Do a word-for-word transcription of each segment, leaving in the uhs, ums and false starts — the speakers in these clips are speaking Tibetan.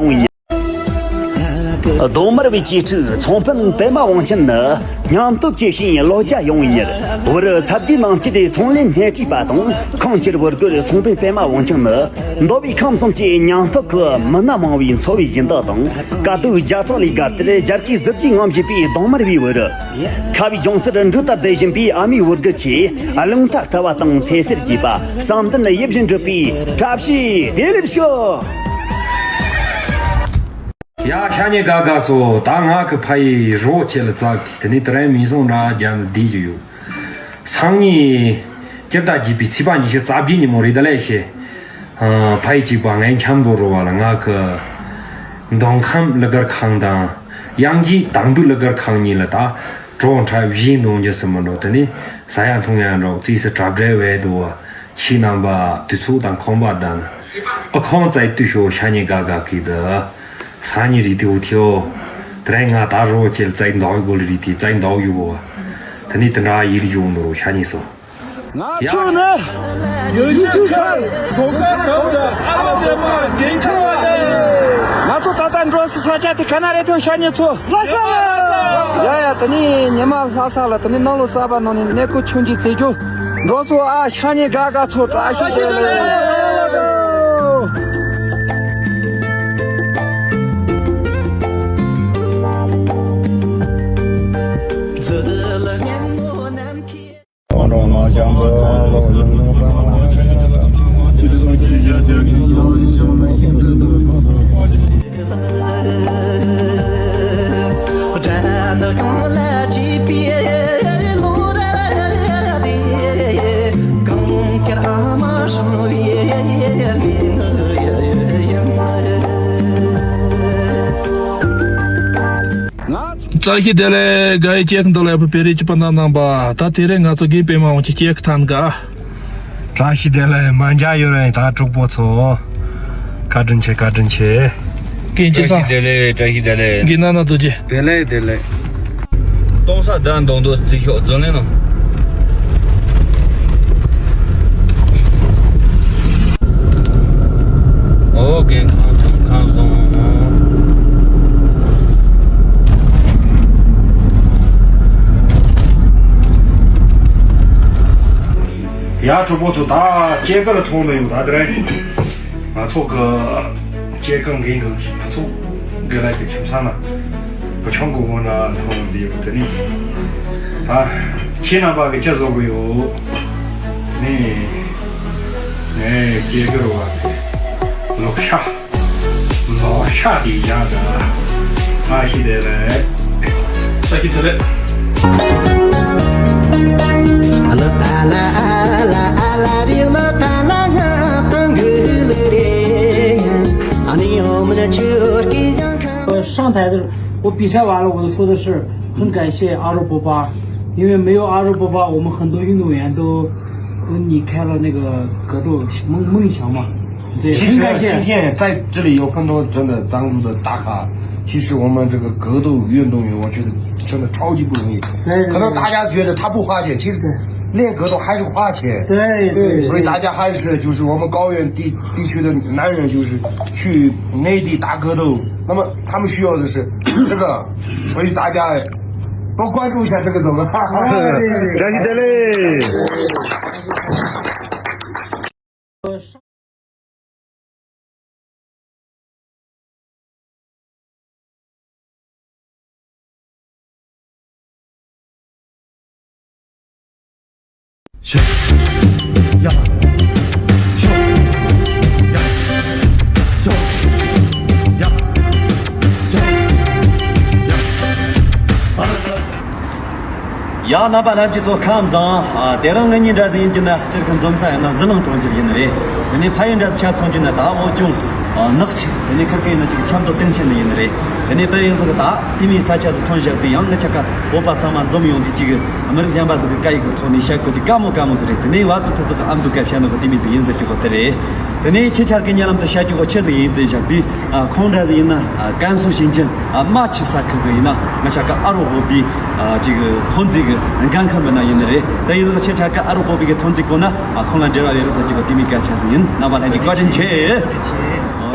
ཡོང་ཡིན། གདོང་དམར་བའི་གཅེས་ཕྲུག་ཚོང་དཔོན་པད་མ་དབང་ཆེན་ནི་སྙིང་སྟོབས་ཆེ་ཞིང་ལོ་བརྒྱ་ཡོང་བའི་མྱུར་བར་ཚ་རྒྱུད་ནང་སྐྱེས་ཏེ་ཚོང་ལས་སྣེ་ཁྲིད་པ་དང་ཁོང་ཅིར་བུ་རྒོད་ཚོང་དཔོན་པད་མ་དབང་ཆེན་ནི་མདོ་དབུས་ཁམས་གསུམ་གྱི་སྙིང་སྟོབས་ཁུལ་མི་སྣ་མང་བའི་འཚོ་བའི་སྦྱིན་བདག་དང་དཀའ་སྡུག་རྒྱ་གྲགས་ལས་བརྒལ་ཏེ་རྒྱལ་ཁའི་གཟི་བརྗིད་ངོམ་བཞིན་པའི་གདོང་དམར་བའི་བུ་རུ། ཁ་བའི་ལྗོངས་སུ་འབྲུག་ལྟར་བསྡད་བཞིན་པའི་ཨ་མའི་བུ་རྒོད་ཆེ་རླུང་རྟ་ལྟ་བ་དང་ཚེ་སེར་གྱིས་པ་བསམ་གཏན་ཡིད་བཞིན་འགྲུབ་པའི་བཀྲ་ཤིས་བདེ་ལེགས་ཞུ། ཡ་ཤ་ཉེ་དགའ་དགའ་སོ། ད་ང་གི་ཕ་ཡི་རོགས་ཁྱེད་ལ་བཙག་གི་དེ་ནས་དེ་རིང་མིང་སྲུང་འདྲ་རྒྱབ་ནས་བསྡད་ཀྱི་ཡོད། སང་ཉིན་སྤྱིར་བདག་བགྱིས་པའི་ཚེས་པ་ཉི་ཤུ་རྩ་བརྒྱད་ཉིན་མོ་རེད། ད་ལས་ཤེ། ཕ་ཡི་གཅིག་པ་ངའི་འཆམ་དུ་རོ་བ་ལ་ང་གི་མདོ་ཁམས་གླུ་གར་ཁང་དང་དབྱངས་སྐྱིད་དང་པོའི་གླུ་གར་ཁང་གཉིས་ལ་ད་གྲོགས་འཁྲབ་བཞིན་གདོང་རྒྱུ་སུ་མི་འགྲོ། དེ་ནས་ཟ་ཡ་འཐུང་ཡ་འགྲོ་རྩིས་སུ་གྲ་སྒྲིག་བས་འདུག་བ། ཁྱེད་རྣམ་པ་དུས་ཚོད་དང་ཁོམ་པ་ལྡན། ཨ་ཁོང་བཙལ་དུས་ཤོག་ཤ་ཉེ་དགའ་དགའ་གི་འདུག་སང་ཉིན་རིག་དེའུ་ཐེའོ། དེ་རིང་ང་ད་རོ་ཁྱེད་བཙལ་འདོག་གོ་ལ་རིག་དེ་བཙལ་འདོག་ཡོད་གོ། དེ་ནས་དེ་འདྲ་ཡིད་ལ་ཡོང་ནོ་རོ་ཤ་ཉེ་སོ། ང་ཚོ་ནི་ཡུལ་ཤུལ་ཁར་བཟོ་གར་ཁང་དུ་ཨ་མ་བདེ་མ་འགན་འཁུར་བ་རེད། ང་ཚོ་ད་ལྟ་འགྲོ་སའི་ས་ཆ་དེ་ག་ན་རེད་དོན་ཤ་ཉེ་ཚོ། ཡ་ཡ་དེ་ནི་ཉི་མ་ལྷ་ས་ལ་དེ་ནི་ནང་ལོ་གསར་པ་ནང་ནས་གནས་སྐོར་ཆུང་ཆུང་བྱེད་རྒྱུ། འགྲོ་སོ་ཨ་ཤ་ཉེ་དགའ་དགའ་ཚོ་བཀྲ་ཤིས་བདེ་ལེགས། བཀྲ་ཤིས་བདེ་ལེགས། དགའ་ཡི་སྐྱེས་ཁ་འདོ་ལ་ཡ་བུ་བེ་རི་གཅིག་པ་ན་ནང་པ། ད་དེ་རིང་ང་ཚོ་དགེ་སྤེལ་མ་འོང་གི་སྐྱེས་ཁ་ཐང་ག་བཀྲ་ཤིས་བདེ་ལེགས། མ་འཇའ་ཡོད་རེད། ད་གྲོགས་པོ་ཚོ། བཀའ་དྲིན་ཆེ། བཀའ་དྲིན་ཆེ། ཀེན་ཅི་བཀྲ་ཤིས་སང་། བདེ་ལེགས། བཀྲ་ཤིས་བདེ་ལེགས། དགེ་ན་ན་རྡོ་རྗེ། བདེ་ལེགས། བདེ་ལེགས། སྟོང་ས་བདག་མདོག་མདོག་རྩི་ཤོག་རྫོང་ལེན་ནོ། ཨོ་རྒན་ཁང་ཁང་ཁང་སོང་། ཡ་གྲོགས་པོ་ཚོ། ད་སྐྱེས་སྐར་ལ་མཐོང་ནས་ཡོད། ད་དེ་རིང་ང་ཚོ་གི་སྐྱེས་སྐར་འགན་འཁུར་ཞིག་ཕུན་ཚོགས་དགེ་ལགས་ཀྱི་ཁྱིམ་ཚང་ན་བུ་ཆུང་གོ་མོ་ན་མཐོང་བསྡད་ཡོད། དེ་ནས་ད་ཁྱེད་རྣམ་པ་གི་ཅི་བཟོ་གི་ཡོད་ནས། ངས་སྐྱེས་སྐར་བ་ལོག་ཤ། ལོ་ཤ་དེ་ཡག་ག་བཀྲ་ཤིས་བདེ་ལེགས། བཀྲ་ཤིས་བདེ་ལེགས།上台的时候，我比赛完了，我就说的是很感谢阿肉波巴，因为没有阿肉波巴，我们很多运动员都都离开了那个格斗梦梦想嘛。对，其实今天在这里有很多真的咱们的大咖，其实我们这个格斗运动员，我觉得真的超级不容易。对，可能大家觉得他不花钱，其实练格斗还是花钱。对对，所以大家还是就是我们高原地地区的男人，就是去内地打格斗，那么他们需要的是这个，所以大家多关注一下这个怎么？对对对，了解的嘞。ཡ། རྣམ་པ་ལྷན་རྒྱས་ཚོ་ཁམས་བཟང་། ཨ། དེ་རིང་ང་གཉིས་འདྲ་ཟིག་ཡིན་རྒྱུ་ན་སྤྱིར་གི་འཛོམས་ས་ཡིན་ན་ཟི་ལིང་གྲོང་ཁྱེར་ཡིན་ནི་རེད། དེ་ནས་ཕ་ཡུལ་འདྲ་ཟིག་ཆ་མཚོན་རྒྱུ་ན་ད་བོད་ལྗོངས་ནག་ཆུ། དེ་ནས་ཁིར་ཀི་ཡིན་ན་ཅིག་ཆབ་མདོ་སྟེང་ཆེན་ནི་ཡིན་ནི་རེད། དེ་ནས་དེ་ཡིན་ཟིག་གི་ད་དེ་མིའི་ས་ཆ་ཟིག་ཐོན་བཞག་དུས་ཡང་ང་ཆ་ཀ་བོད་པ་ཚང་མ་འཛོམས་ཡོང་དུས་ཅིག་གི་མི་རིགས་གཞན་པ་ཟིག་གི་སྐད་ཡིག་གི་ཐོག་ནས་བཤད་དགོས་དུས་དཀའ་མོ་དཀའ་མོ་ཟིག་རེད། དེ་ནས་བ་ཚོ་ཐུ་ཚོ་གི་ཨ་མདོ་སྐད་བཤད་ནོ་གི་དེ་མི་ཟིག་ཡིན་ཟེར་རྒྱུ་གོ་དེ་རེད། དེ་ནས་ཁྱེད་ཆ་ཀའི་གཉའ་ལམ་དུ་བཤད་རྒྱུ་གོ་ཆི་ཟིག་ཡིན་ཟེར་བཞག་དུས། ཨ། ཁོང་འདྲ་ཟིག་ཡིན་ན། ཨ། ཀན་སུའུ་ཞིང་ཆེན། ཨ། རྨ་ཆུ་ས་ཁུལ་གི་ཡིན་ན་ང་ཆ་ཀ་ཨ་རོ་བོད་པའི། ཨ། ཅིག་ཐོན་རྫས་གི་འགན་ཁུར་མི་སྣ་ཡིན་ནི་རེད། དེ་ཡིན་ཟིག་ཁྱེད་ཆ་ཀ་ཨ་རོ་བོད་པའི་གི་ཐོན་རྫས་གོ་ན། ཨ། ཁོང་ལ་འབྲེལ་བ་ཡོད་རེད་ཟེར་རྒྱུ་གོ་དེ་མི་སྐད་ཆ་ཟིག་ཡིན། རྣམ་པ་ལྷན་རྒྱས་བཀའ་དྲིན་ཆེ།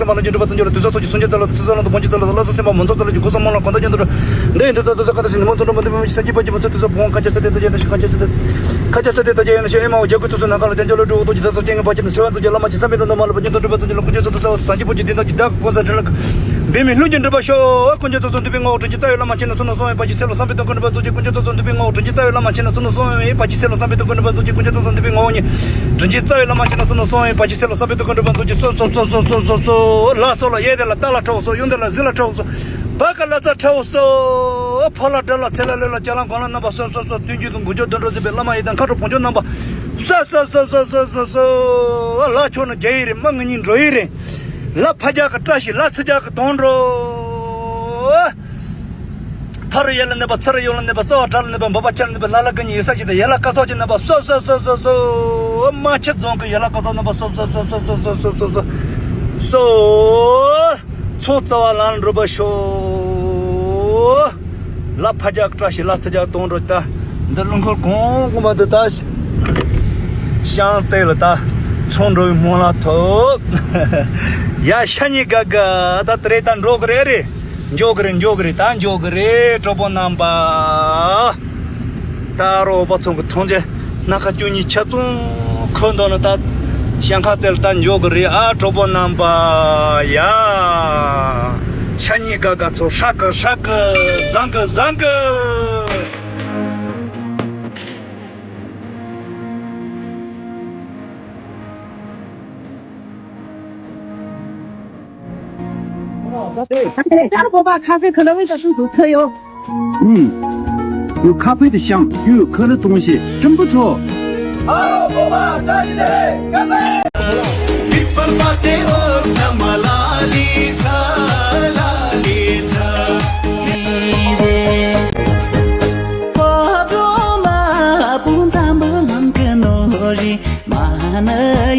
སེམས་དཔའ་ལྷན་ཅིག་འགྲུབ་པར་བརྩོན་གྱི་ལ། དུས་གསུམ་ཚོགས་ཀྱི་གསུང་གི་ཚུལ་ལ། དུས་གསུམ་ལ་དུ་བོན་གྱི་ཚུལ་ལ། ལྷ་ས་སེམས་དཔའ་མང་ཚོགས་ཚུལ་ལ། གོ་ས་མང་ལ་གང་དག་ཀྱང་དུ་འགྲོ། འདི་ཡི་འདི་ལྟར་དུ་ས་ཁ་ཏ་སི་ནི་མང་ཚོགས་འགྲོ་མ་འདི་མི་མི་ཤི་སེམས་ཀྱི་ཕ་གི་མི་ཚོགས་དུས་ས་བོང་ཁ་ཆ་ས་དེ་ད་ཡ་ན་ཤི་ཁ་ཆ་ས་དེ་ཁ་ཆ་ས་དེ་ད་ཡ་ན་ཤི་ཨེ་མ་འོ་རྒྱལ་ཀུན་དུས་སུ་ནམ་མཁའ་ལ། རྒྱ་འཇོ་ལ་འགྲོ་འོ་དོ་ཇི་ད་སོ་སྐྱེ་ངན་པ་ཆེ་ན་སེ་བ་ཚོ་རྒྱ་བླ་མ་ཆེ་བསམ་པའི་དོན་དུ་མ་ལ་བ་ཉིད་དུ་འགྲུབ་པ་ཚོ་ཀྱི་ལ། ཀུན་མཁྱེན་ཚོགས་དུས་ས་བ་སུ་དང་གཅིག་པུ་ཀྱི་དེ་དང་ཇི་བདག་གི་གོ་ས་དྲིན་ལ། འབད་མེད་ལྷུན་གྱིས་འགྲུབ་པར་ཤོག་ཀུན་མཁྱེན་ཚོགས་ཚོགས་འདུས་པའི་ངོ་བོ། དྲིན་ཅན་རྩ་བའི་བླ་མ་ཆེ་ན་གསུམ་དུ་སོང་བའི་བར་ཆད་སེལ་ལོ། བསམ་པའི་དོན་ཀུན་འགྲུབ་པ་ཚོགས་ཀྱི། ཀུན་མཁྱེན་ཚོགས་ཚོགས་འདུས་པའི་ངོ་བོ། དྲིན་ཅན་རྩ་བའི་བླ་མ་ཆེ་ན་གསུམ་དུ་སོང་བའི་བར་ཆད་སེལ་ལོ། བསམ་པའི་དོན་ཀུན་འགྲུབ་པ་ཚོགས་ཀྱི། ཀུན་མཁྱེན་ཚོགས་ཚོགས་འདུས་པའི་ངོ་བོ་ཉིད། དྲིན་ཅན་རྩ་བའི་བླ་མ་ཆེ་ན་གསུམ་དུ་སོང་བའི་བར་ཆད་སེལ་ལོ། བསམ་པའི་དོན་ཀུན་འགྲུབ་པ་ཚོགས་ཀྱི། སོ་སོ་སོ་སོ་སོ་སོ་སོ་སོ། ལ་སོགས་ལ་གཡས་དེ་ལ་རྟ་ལ་ཁྲ་བོ་སོགས། གཡོན་དེ་ལ་གཟིག་ལ་ཁྲ་བོ་སོགས། བ་ག་ལ་ཙ་ཁྲ་བོ་སོགས། ཕ་ལ་དགྲ་ལ་ཚེ་ལ་ལུས་ལ་ལྕགས་ལ་མགོ་ལ་རྣམ་པ་སོ་སོ་སོ། བསྟན་བཅོས་དང་འགུགས་སྐྱོབ་དོན་གྲུབ་མཛད་པའི་བླ་མ་ཡི་དམ་མཁའ་འགྲོ་བོན་ཆོས་རྣམ་པ། སོ་སོ་སོ་སོ་སོ་སོ་སོ། ལ་ཕྱོགས་ན་རྒྱ་ཡི་རེད། མ་ངེད་གཉིས་འགྲོ་ཡི་རེད། ལ་ཕ་རྒྱལ་གི་བཀྲ་ཤིས། ལ་ཚུར་རྒྱལ་གི་དོན་འགྲུབ། ཕ་རུ་ཡ་ལ་གནས་པ། ཚ་རུ་ཡོ་ལ་གནས་པ། སོ་བ་དྲ་ལ་གནས་པ། འབའ་པ་ཆ་ལ་གནས་པ། ལ་ལ་ག་ཉི་ཡེ་ས་ཅི་ད་ཡ་ལ་ཀ་སོགས་ཀྱི་གནས་པ། སོ་སོ་སོ་སོ་སོ། རྨ་ཆུ་རྫོང་གི་ཡ་ལ་ཀ་སོགས་གནས་པ། སོ་སོ་སོ་སོ་སོ། སོ། ཚོང་རྩ་བ་ལ་འགྲོ་བ་ཤོག་ལ་ཕ་རྒྱ་བཀྲ་ཤིས་ལ་ཚ་རྒྱ་གཏོང་འགྲོ་ད། འདི་རླུང་འཁོར་གོང་གོང་མ་འདི་ད་ཤང་རྩེ་ལ་ད་ཚོང་འགྲོ་བའི་སྨོན་ལམ་ཐོབ། ཡ་ཤ་ཉེ་དགའ་དགའ་ད་དེ་རེད། ད་འགྲོ་གི་རེད། རེད། འགྱོ་གི་རེད། འགྱོ་གི་རེད། ད་འགྱོ་གི་རེད། གྲོགས་པོ་རྣམ་པ། ད་རོགས་པ་ཚང་གི་ཐོང་རྗེ་སྣ་ཁ་བཅུ་གཉིས་ཆ་ཚང་ཁོ་འདོན་ལ་ད་ཞིང་ཁ་རྩེ་ལ་ད་འགྱོ་གི་རེད། ཨ་གྲོགས་པོ་རྣམ་པ། ཡ། ཤ་ཉེ་དགའ་དགའ་ཚོ་ཧྲ་གི་ཧྲ་གི་བཟང་གི་བཟང་གི། ཀ་ཧྥེ་ཁ་ལ་ཝེ་ད་ཏུ་ཏུ་ཚ་ཡོ། ཨུམ། ཡུ་ཁ་ཧྥེ་དེ་ཤང་ཡུ་ཁ་ལ་གཏོང་ཤེས་ཁྲིམས་པོ་ཚོ། མ་ན་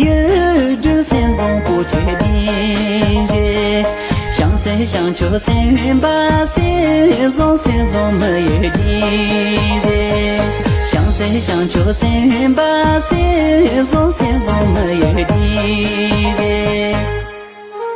ཡུལ་གྲུ་སེམས་བཟང་པོ་ཆེ་ལྡན་རེད། ཤང་སེ་ཤང་ཆོས་སེམས་པ་སེམས་བཟང་སེམས་བཟང་མི་ཡུལ་ལྡན་རེད། ཤང་སེ་ཤང་ཆོས་སེམས་པ་སེམས་བཟང་སེམས་བཟང་མི་ཡུལ་ལྡན་རེད།